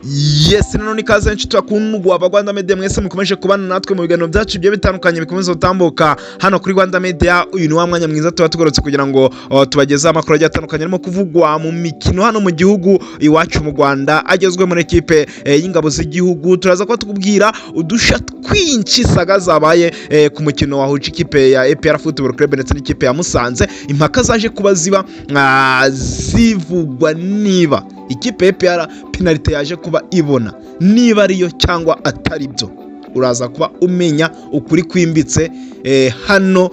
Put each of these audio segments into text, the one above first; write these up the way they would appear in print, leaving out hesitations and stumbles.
Yes, nanone ikaze nshuti bakundwa ba Rwanda Media, mwese mukomeje kubana natwe mu biganiro byacu bigiye bitandukanye bikomeza gutambuka hano kuri Rwanda Media. Uyu ni wa mwanya mwiza tuba tugarutse kugira ngo tubagezeho amakuru agiye atandukanye arimo kuvugwa mu mikino hano mu gihugu iwacu mu Rwanda, agezwe muri ekipe y'ingabo z'igihugu. Turaza kuba tukubwira udusha twinshi, saga zabaye ku mukino wahuje ikipe ya APR Football Club ndetse n'ikipe ya Musanze. Impaka zaje kuba ziba zivugwa niba ikipe ya APR penalite yaje kuba ibona niba ariyo cyangwa atari byo. Uraza kuba umenya ukuri kwimbitse hano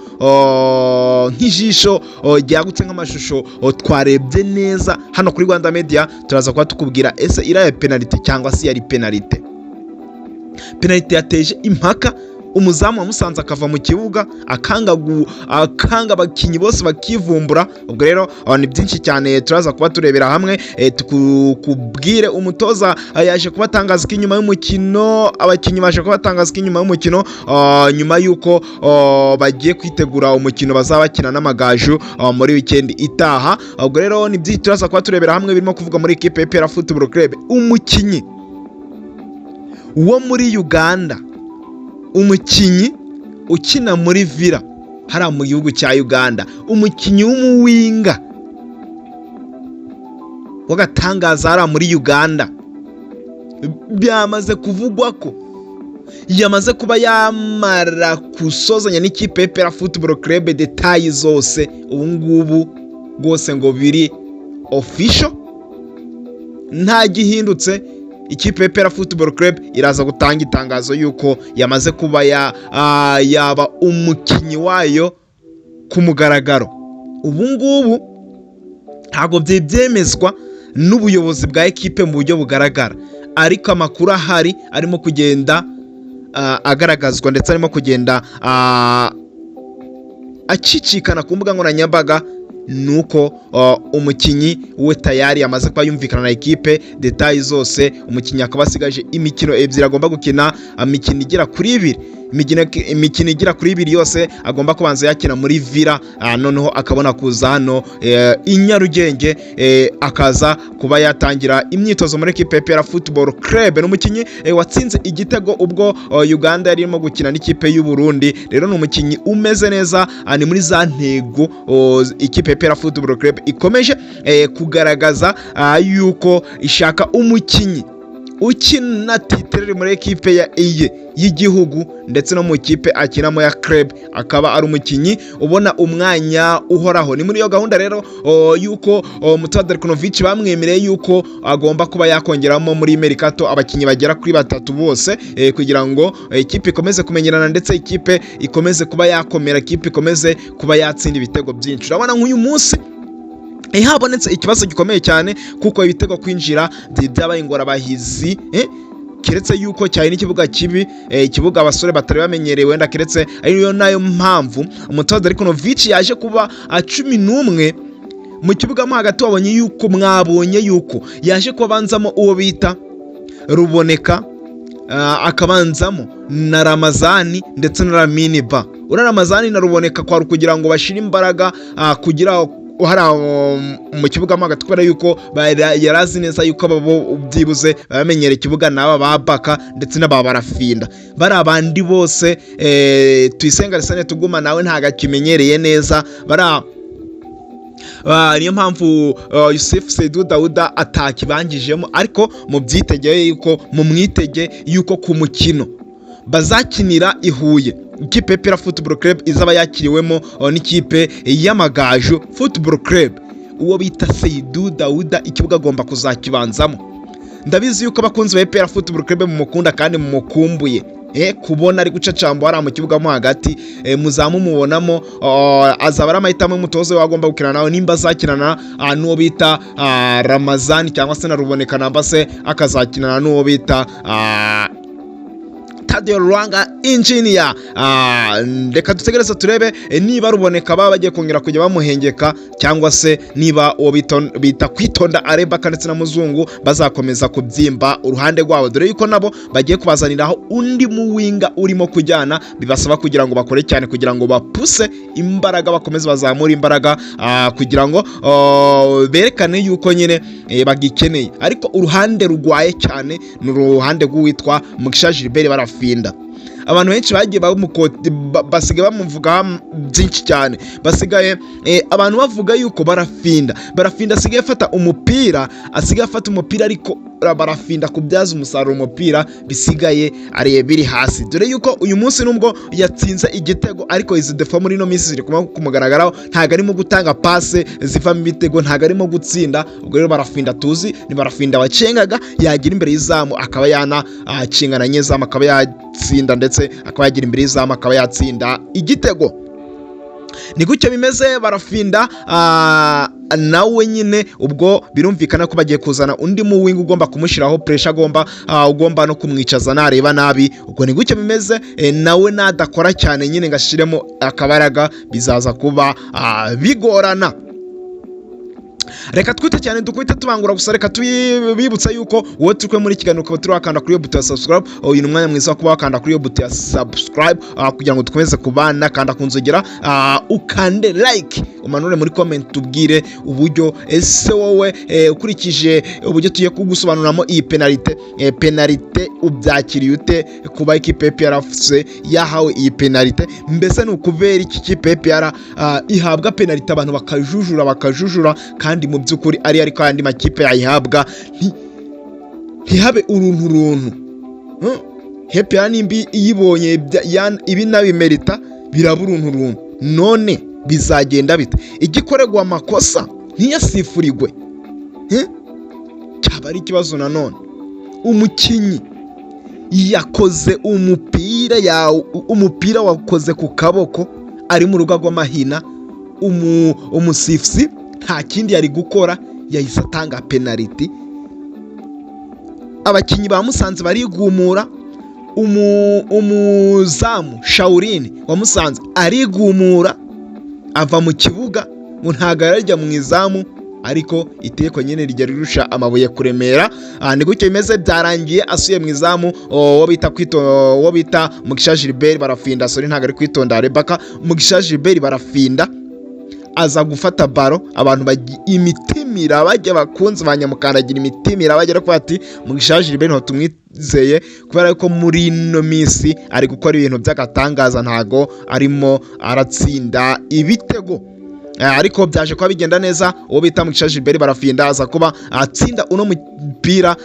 nk'ijisho ryagutse, nk'amashusho twarebye neza hano kuri Rwanda Media. Turaza kuba tukubwira ese iriya penalite cyangwa se yari penalite. Penalite yateje impaka, umuzamu wa Musanze akava mu kibuga akanga, abakinnyi bose bakivumbura. Ubwo rero ni byinshi cyane turaza kuba turebera hamwe, tukubwire umutoza yaje kuba atangaza ko inyuma y'umukino, abakinnyi baje kuba batangaza ko inyuma y'umukino, nyuma y'uko bagiye kwitegura umukino bazaba bakina n'Amagaju muri weekend itaha. Ubwo rero ni byinshi turaza kuba turebera hamwe birimo kuvuga muri ekipe ya APR Football Club. Umukinnyi wo muri Uganda, umukinnyi ukina muri Villa hariya mu gihugu cya Uganda, umukinnyi w'umuwinger w'agatangaza hariya muri Uganda, byamaze kuvugwa ko yamaze kuba yamara gusozanya n'ikipe ya APR Football Club. Détails zose ubu ngubu rwose ngo biri official, nta gihindutse, ikipe ya APR Football Club iraza gutanga itangazo yuko yamaze kuba yaba umukinnyi wayo ku mugaragaro. Ubu ngubu ntabwo byemezwa n'ubuyobozi bwa ekipe mu buryo bugaragara, ariko amakuru ahari arimo kugenda agaragazwa ndetse arimo kugenda acicikana ku mbuga nkoranyambaga ni uko umukinnyi we tayari yamaze kuba yumvikana na ekipe, détails zose. Umukinnyi akaba asigaje imikino 2 agomba gukina, imikino igera kuri ibiri, imikino igera kuri ibiri yose agomba kubanza yakina muri Villa, noneho akabona kuza hano i Nyarugenge, akaza kuba yatangira imyitozo muri ekipe ya APR Football Club. Ni umukinnyi watsinze igitego ubwo Uganda yari irimo gukina n'ikipe y'u Burundi. Rero ni umukinnyi umeze neza, ni muri za ntego ikipe ya APR Football Club ikomeje kugaragaza yuko ishaka umukinnyi ukina titulaire muri ekipe ya iye y'igihugu ndetse no mu ikipe akinamo ya club, akaba ari umukinnyi ubona umwanya uhoraho. Ni muri iyo gahunda rero yuko Mutoza Darko Novic bamwemereye yuko agomba kuba yakongeramo muri mercato abakinnyi bagera kuri batatu bose, kugira ngo ikipe ikomeze kumenyerana ndetse ikipe ikomeze kuba yakomera, ikipe ikomeze kuba yatsinda ibitego byinshi. Urabona nk'uyu munsi habonetse ikibazo gikomeye cyane kuko ibitego kwinjira byabaye ingorabahizi, keretse yuko cyari n'ikibuga kibi, ikibuga abasore batari bamenyereye wenda, keretse ariyo nayo mpamvu umutoza Darko Novic yaje kuba 11 mu kibuga mo hagati. Wabonye yuko, mwabonye yuko yaje kuba abanzamo uwo bita Ruboneka, akabanzamo na Ramazani ndetse na Lamine Ba. Uriya Ramazani na Ruboneka kwari kugira ngo bashire imbaraga kugira hari mu kibuga mo hagati, kubera yuko yari azi neza yuko abo byibuze bamenyera ikibuga, n'aba ba Baka ndetse n'aba Barafinda. Bari abandi bose, Tuyisenga Arsene Tuguma nawe ntabwo akimenyereye neza. Bari niyo mpamvu Yusuf Seydou Dauda atakibangijemo, ariko mubyitegeye yuko, mumwitege yuko ku mukino bazakinira i Huye, ikipe ya APR Football Club izaba yakiriwemo n'ikipe y'Amagaju Football Club, uwo bita Seydou Dauda ikibuga agomba kuzakibanzamo. Ndabizi yuko abakunzi ba APR Football Club mumukunda kandi mumukumbuye kubona ari gucacamba hariya mu kibuga mo hagati, muzamumubonamo. Azaba ari amahitamo y'umutoza we agomba gukina nawe, nimba azakinana n'uwo bita Ramazani cyangwa se na Ruboneka, namba se akazakinana n'uwo bita Tadeyo. Taddeo Lwanga Engineer. Reka dutegereze turebe niba ruboneka baba bagiye kongera kujya bamuhengeka, cyangwa se niba uwo bita Kwitonda Arebaka ndetse na Muzungu bazakomeza kubyimba uruhande rwabo, dore yuko nabo bagiye kubazaniraho undi muwinger urimo kujyana. Bibasaba kugira ngo bakore cyane, kugira ngo bapuse imbaraga, bakomeze bazamure imbaraga, kugira ngo berekane yuko nyine bagikeneye. Ariko uruhande rugwaye cyane ni uruhande rw'uwitwa Mugisha Gilbert Barafinda. Abantu benshi bagiye basigaye bamuvugaho byinshi cyane. Basigaye abantu bavuga yuko Barafinda asigaye afata umupira, ariko Barafinda kubyaza umusaruro umupira bisigaye ari biri hasi, dore yuko uyu munsi nubwo yatsinze igitego, ariko izi défauts muri ino minsi ziri kumugaragaraho. Ntabwo arimo gutanga passe zivamo ibitego, ntabwo arimo gutsinda. Ubwo rero Barafinda tuzi ni Barafinda wacengaga, yagira imbere y'izamu akaba yanacingana nyezamu, akaba yatsinda, ndetse akaba yagira imbere y'izamu akaba yatsinda igitego. Ni gutyo bimeze. Barafinda nawe nyine ubwo birumvikana ko bagiye kuzana undi muwinger ugomba kumushyiraho pressure, agomba no kumwicaza nareba nabi. Ubwo ni gutyo bimeze. Nawe nadakora cyane nyine ngo ashyiremo akabaraga, bizaza kuba bigorana. Reka twite cyane, dukubite tubangura. Gusa reka tubibutsa yuko wowe turi kumwe muri kiganiro ukaba turi wakanda kuri iyo buto ya subscribe. Uyu ni umwanya mwiza wo kuba wakanda kuri iyo buto ya subscribe kugira ngo dukomeze kubana. Kanda ku nzogera, ukande like, umanure muri comment, tubwire uburyo ese wowe ukurikije uburyo tugiye kugusobanuramo iyi penalite, penalite ubyakiriye ute kuba ikipe ya APR FC yahawe iyi penalite? Mbese ni ukubera iki kipe ya APR ihabwa penalite, abantu bakajujura bakajujura, kandi mu by'ukuri ariko andi makipe yayihabwa ntihabe uruntu runtu? APR nimba iyibonye ibi nabimerita, biraba uruntu runtu. None bizagenda bite? Igikorerwa amakosa ntiyasifurigwe, cyaba ari ikibazo nanone. Umukinnyi yakoze umupira, umupira wakoze ku kaboko ari mu rugo rw'amahina. Umusifuzi nta kindi yari gukora, yahise atanga penaliti. Abakinnyi ba Musanze barigumura, umuzamu Shawurini wa Musanze arigumura, ava mu kibuga ngo ntabwo arajya mu izamu, ariko itegeko nyine rijya rirusha amabuye kuremera. Ni gutyo bimeze. Byarangiye asuye mu izamu uwo bita Mugisha Gilbert Barafinda. Sorry, ntabwo ari Kwitonda Rebaka. Mugisha Gilbert Barafinda aza gufata ballon, abantu imitima bajya bakunze ba nyamukandagira, imitima irabagera ko ati Mugisha Gilbert ntabwo tumwizeye, kubera ko muri ino minsi ari gukora ibintu by'agatangaza, ntago arimo aratsinda ibitego. Ariko byaje kuba bigenda neza. Uwo bita Mugisha Gilbert Barafinda aza kuba atsinda uno mupira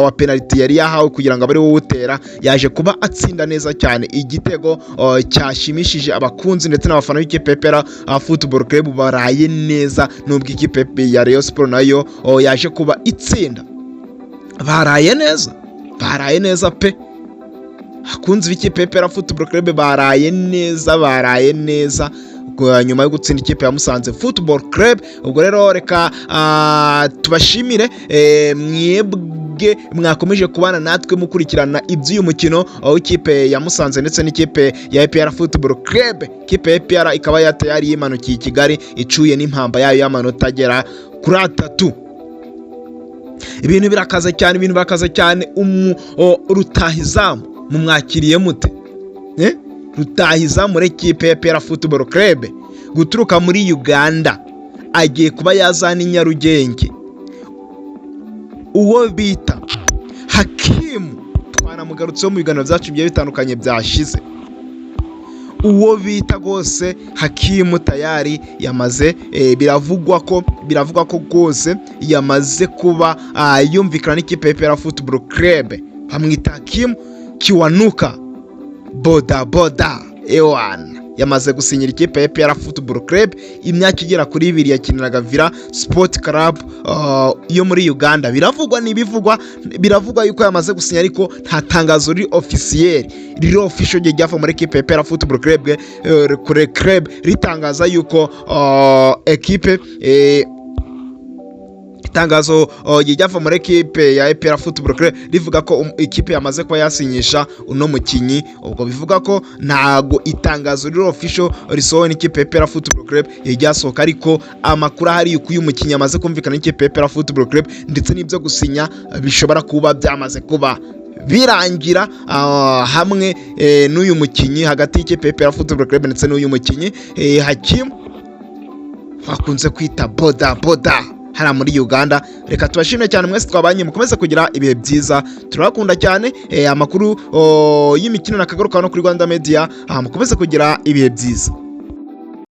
wa penaliti yari yahawe kugira ngo abe ari we uwutera. Yaje kuba atsinda neza cyane igitego cyashimishije abakunzi ndetse n'abafana b'ikipe ya APR Football Club. Baraye neza nubwo ikipe ya Rayon Sport nayo yaje kuba itsinda. Baraye neza, baraye neza pe. Abakunzi b'ikipe ya APR Football Club baraye neza, baraye neza nyuma yo gutsinda ikipe ya Musanze Football Club. Ubwo rero reka tubashimire mwebwe mwakomeje kubana natwe mukurikirana iby'uyu mukino w'ikipe ya Musanze ndetse n'ikipe ya APR Football Club. Ikipe ya APR ikaba yatayari yimanukiye i Kigali, icuye n'impamba yayo y'amanota agera kuri 3. Ibintu birakaze cyane, ibintu birakaze cyane. Rutahizamu mumwakiriye mute? Rutahizamu muri ekipe ya APR Football Club guturuka muri Uganda agiye kuba yazana i Nyarugenge, uwo bita Hakimu. Twanamugarutseho mu biganiro byacu bigiye bitandukanye byashize. Uwo bita rwose Hakimu tayari yamaze biravugwa ko rwose yamaze kuba yumvikana n'ikipe ya APR Football Club. Bamwita Hakimu Kiwanuka Boda Boda. Ewana, yamaze gusinyira ikipe ya APR Football Club. Imyaka igera kuri 2 yakiniraga Villa Sport Club yo muri Uganda. Biravugwa, n'ibivugwa, biravugwa yuko yamaze gusinya, ariko nta tangazo riri officiel, riri official ryava muri ekipe ya APR Football Club kure club ritangaza yuko ekipe Itangazo ryava muri ekipe ya APR Football Club rivuga ko ikipe yamaze kuba yasinyisha uno mukinyi. Ubwo bivuga ko ntago itangazo riri official risohowe n'ikipe ya APR Football Club ryasohoka, ariko amakuru ahari yuko uyu mukinyi amaze kumvikana n'ikipe ya APR Football Club, ndetse n'ibyo gusinya bishobora kuba byamaze kuba birangira hamwe n'uyu mukinyi, hagati y'ikipe ya APR Football Club ndetse n'uyu mukinyi Hakim bakunze kwita Boda Boda hariya muri Uganda. Reka tubashimire cyane mwese twabanye, mukomeze kugira ibihe byiza, turabakunda cyane. Amakuru y'imikino na kagaruka no kuri Rwanda Media. Mukomeze kugira ibihe byiza.